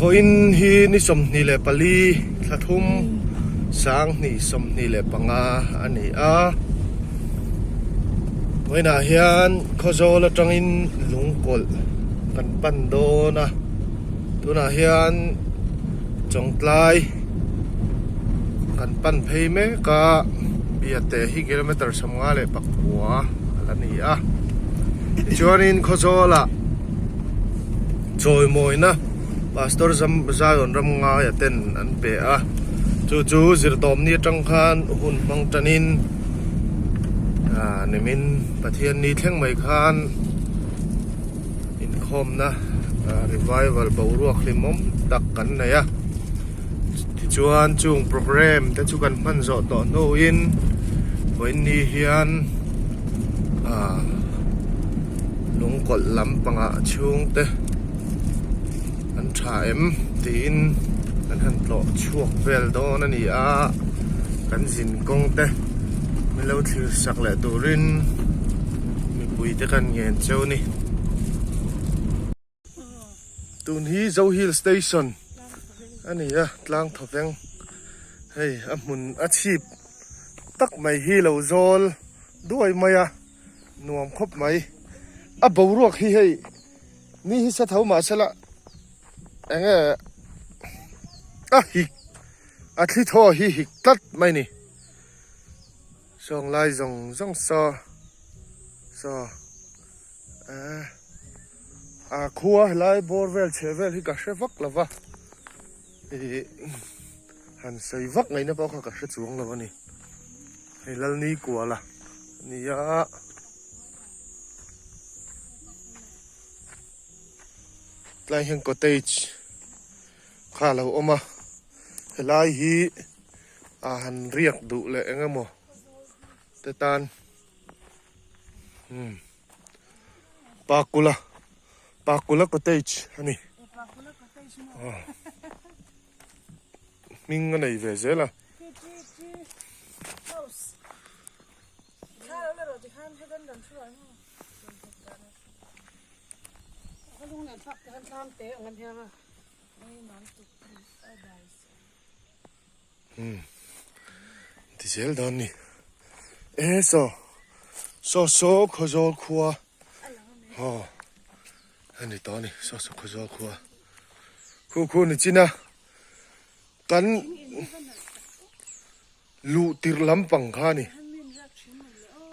Vawiin hi ni 24 thla thum sanghnih 25 a ni a. Vawiinah hian Khawzawl atangin lungkawlh kan pan dawn a. Tunah hian Chawngtlai kan pan phei mek a, Biate hi kilometer 59 a la ni a. Tichuanin Khawzawlah chawimawina Pastor Zion Ramngaia ten an pe a, chu chu zirtawmni atang khan hun hmang tanin nimin Pathianni thleng mai khan inkhawmna revival boruak hlimawm tak kan nei a, tichuan chung programme te chu kan hman zawh tawh hnuin vawiinni hian ah lungkawlh lampangah chhungte an tha em tiin kan han tlawh chhuak vel dawn a ni a kan zin kawng te min lo thlir sak leh turin mipui te kan ngen cheu a ni. Tun hi Zo Hill Station a ni a tlang thawveng hei a hmun a chhip tak mai hi lo zawl duai mai a nuam khawp mai a boruak hi hei ni hi sa tho mahse la eng nge a hik a thli thaw hi hik tlat mai ni sawng lai zawng zawng saw saw eh a khua helai bawr vel chheh vel hi ka hre vak lo va ih han sawi vak ngaihna pawh kha ka hre chuang lo a ni hei Lalni kuala a ni a. Tlai hian cottage kha a lo awm a helai hi a han riak duh leh eng emaw te tan umm Pakula Pakula cottage a ni hming a nei ve zel a. Ti zel dawn ni e saw saw saw Khawzawl khua aw a ni tawh a ni saw saw Khawzawl khua khu khu ni chin a kan luh tirh lampang kha a ni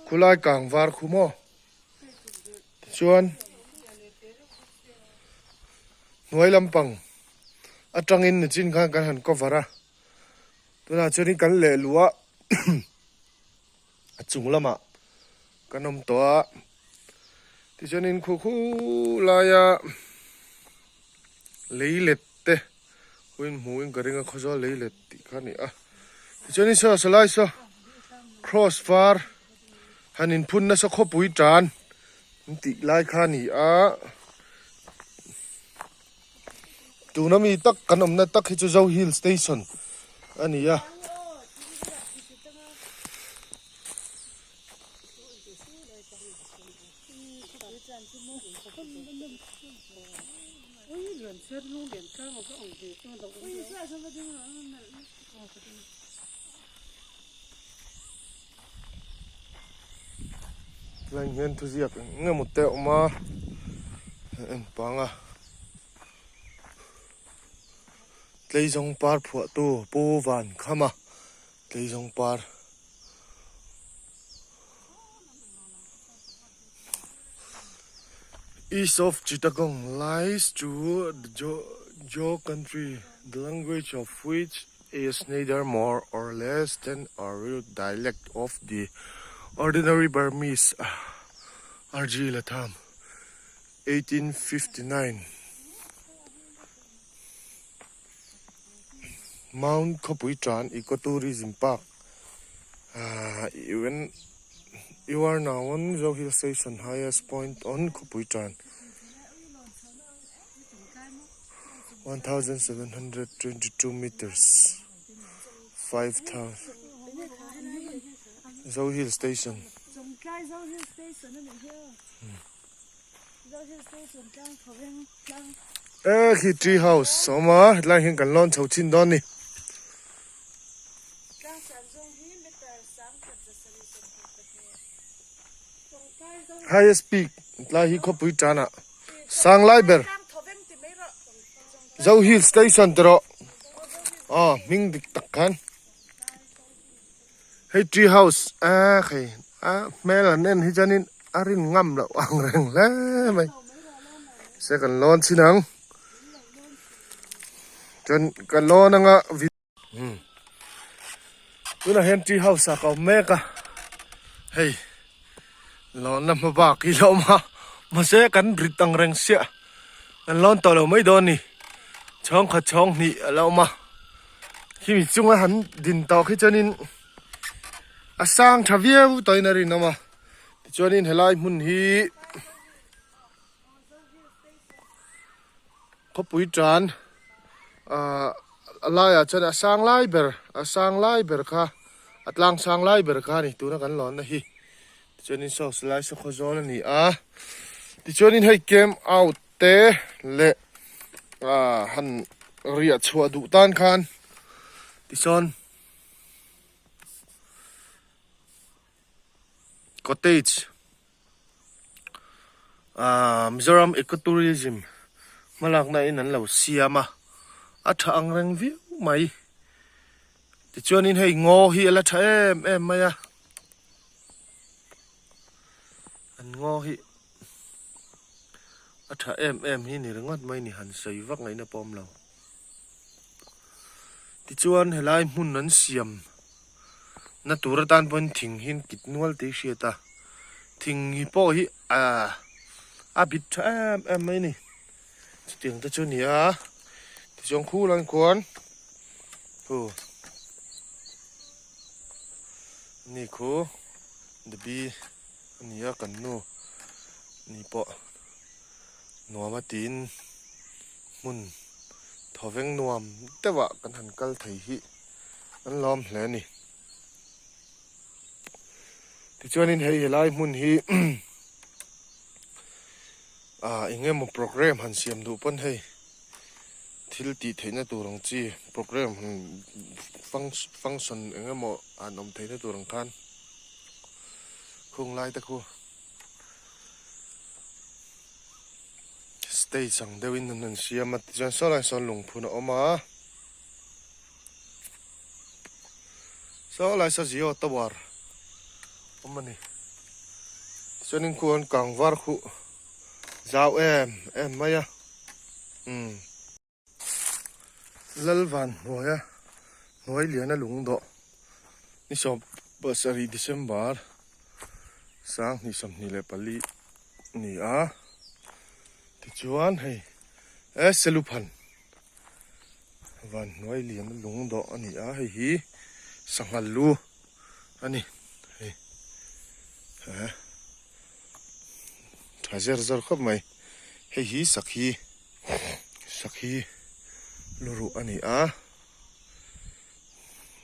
khulai kang var khu maw tichuan hnuai lampang atangin nichin khan kan han cover a tunah chuanin kan leh luh a a chung lamah kan awm tawh a tichuanin khu khu laia lei let te huin hmuhin ka ring a khawzawl lei let tih kha a ni a tichuanin saw sawlai saw cross var han inphun nasa khawpui tan an tih lai kha a ni a tuna mi tak kan awmna tak hi chu Zo Hill Station a ni a. Tlaiah hian thuziak eng emaw te a awm a en pang a Tleizawng par phuahtu Pu Vankhama Tleizawng par East of Chittagong lies to the Jo country, the language of which is neither more or less than a rude dialect of the ordinary Burmese. R.G. Latham, 1859. Mount Khawpuitran Ecotourism Park ah even you are now on Zo Hill Station highest point on Khawpuitran 1722 meters 5000 Zo Hill Station. E khi tree house a awm a hetlai hian kan lawn chho chin dawn a ni. Highest peak tlai hi khawpui tanah sang lai ber Zo Hill Station te rawh aw hming dik tak khan hei tree house a hei a hmel an en hi chuanin a rin ngam loh ang reng hle mai se kan lawn chin ang chuan ka lawn anga Tunah hian tree house ah ka awm mek a, hei lawnna hma bak hi la awm a, mahse kan rit ang reng siah kan lawn tawh lo mai dawn a ni, chhawng khat chhawng hnih a la awm a, khimi chunga han din tawh khi chuanin a sang tha viau tawhin a rinawm a, tichuanin helai hmun hi Khawpui tan ahh a laiah chuan a sang lai ber a sang lai ber kha a tlang sang lai ber kha a ni tuna kan lawnna hi tichuanin saw silai saw khaw zawl a ni a tichuanin hei camp out te leh ahh han riah chhuah duh tan khan tisawn. Cottage ahh Mizoram Eco Tourism hmalakna in an lo siam a a tha ang reng viau mai tichuanin hei ngaw hi a la tha em em mai a an ngaw hi a tha em em hi ni ringawt mai ni han sawi vak ngaihna pawh awm lo tichuan helai hmun an siam. Na tur atan pawhin thing hi an kit nual tih a hriat a, thing hi pawh hi ahh a bit tha em em mai a ni chutiang te chu a ni a tichuan khu lai khuan hu ni khu debi a ni a kan nu ni pawh nuam a tiin hmun thawveng nuam deuh ah kan han kal thei hi. An lawm hle a ni. Tichuanin hei helai hmun hi ah eng emaw program han siam duh pawn hei thil tih theihna tur ang chi program han function eng emaw han awm theihna tur ang khan khung lai te khu stage ang deuhin an han siam a tichuan saw lai sawn lungphun a awm a. Saw lai saw Jio tower awm a ni chuanin khu an kang var khuh zau em em mai a umm Lalvan hnuaia hnuai liana lung dawh ni sawm pasarih December 2024 ni a tichuan hei e Seluphan. Van hnuai lian lung dawh a ni a hei hi sangha lu a ni hei he tha zer zer khawp mai hei hi sakhi sakhi lu ruh a ni a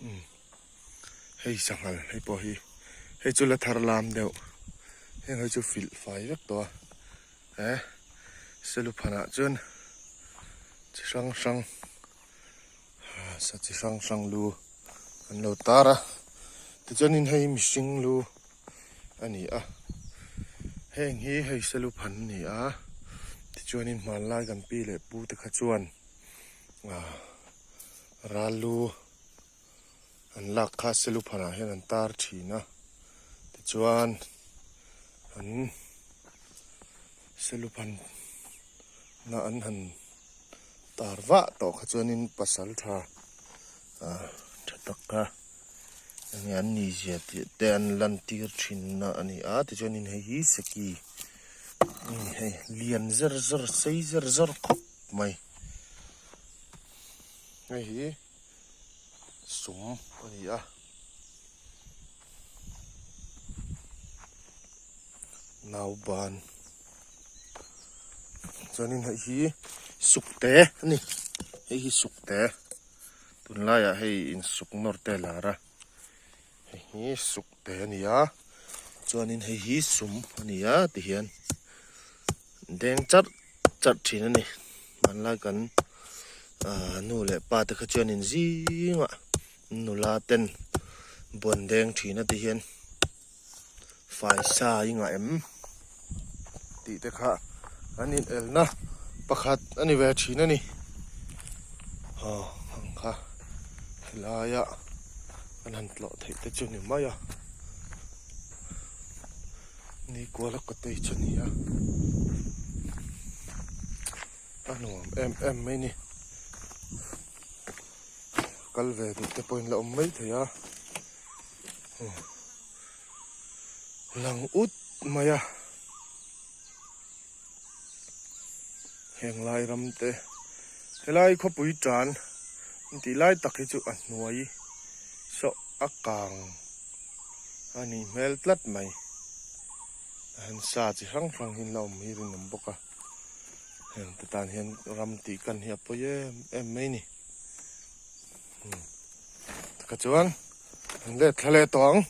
umm hei sanghal hei pawh hi hei chu la thar lam deuh heng hi chu filh fai vek tawh a. He seluphanah chuan chi hrang hrang sa chi hrang hrang lu an lo tar a tichuanin hei mihring lu a ni a heng hi hei seluphan a ni a tichuanin hmanlai kan pi leh pu te kha chuan ah ral lu an lak kha seluphanah hian an tar thin a tichuan an seluphan na an han tar vah tawh kha chuanin pasal tha ah tha tak kha enge an ni zia tih te an lan tir thin na a ni a tichuanin hei hi seki hei lian zer zer sei zer zer khawp mai hei hi. Sum a ni a. Nauban chuanin hei hi sukte a ni hei hi sukte tunlaiah hei insuk nawr te a lar a hei hi sukte a ni a chuanin hei hi sum a ni a tihian deng charh charh thin a ni. Hmanlai kan ah nu leh pa te kha chuan in zingah nula ten buan deng thin a ti hian faisa i ngah em tih te kha an in elna pakhat a ni ve thin a ni aw ang kha helaia an han tlawh theih te chu ni mai a ni kuala cottage a ni a a nuam em em mai a ni kal ve duh te pawhin la awm mai thei a. Lang ut mai a, heng lai ram te helai khawpui tan an tih lai tak hi chu a hnuai saw a kang a nih hmel tlat mai a han sa chi hrang hrang hi an la awm hi rinawm bawk a heng te tan hian ram tih kan hi a pawi em em mai a ni. Taka chuan an let thla leh tawh ang.